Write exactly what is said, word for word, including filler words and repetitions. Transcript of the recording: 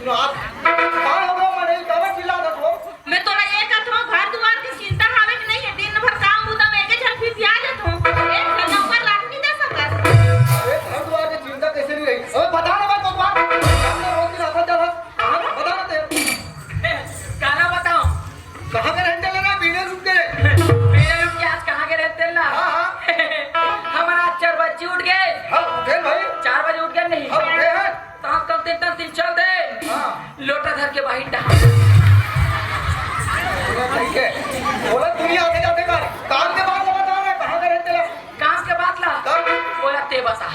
का हो गया, मनई, काबर चिल्लात हस? मैं तोला ये कहत हूँ, घर दुआर के चिंता हावे कि नहीं है? दिन भर काम बूता में एके झन फिसिया जात हूँ, एक झन ऊपर लात नहीं दे सकत। अरे, घर दुआर के चिंता कैसे नहीं रही? अबे, बता ना भाई, कोतवाल, सामने रोज दिन आता चल रहा। कहाँ, बता ना तेरे। काला बताओ। कहाँ के रहते ले रहा, बीने लुट के? बीने लुट के आज कहाँ के रहते ना? हाँ, हाँ। हमारा आज चार बजे उठ गए। हाँ, उठे भाई। चार बजे उठ गए नहीं। हाँ, उठे हैं। तो हम कल तीन, तीन, तीन चल दे। हाँ। लोटा धर के बाहिर डहा। ठीक है। बोला, दुनिया आते जाते का काम के बाद लगा जा रहा है, कहाँ के रहते ला? काम के बाद ला। कब? बोला, ते बता।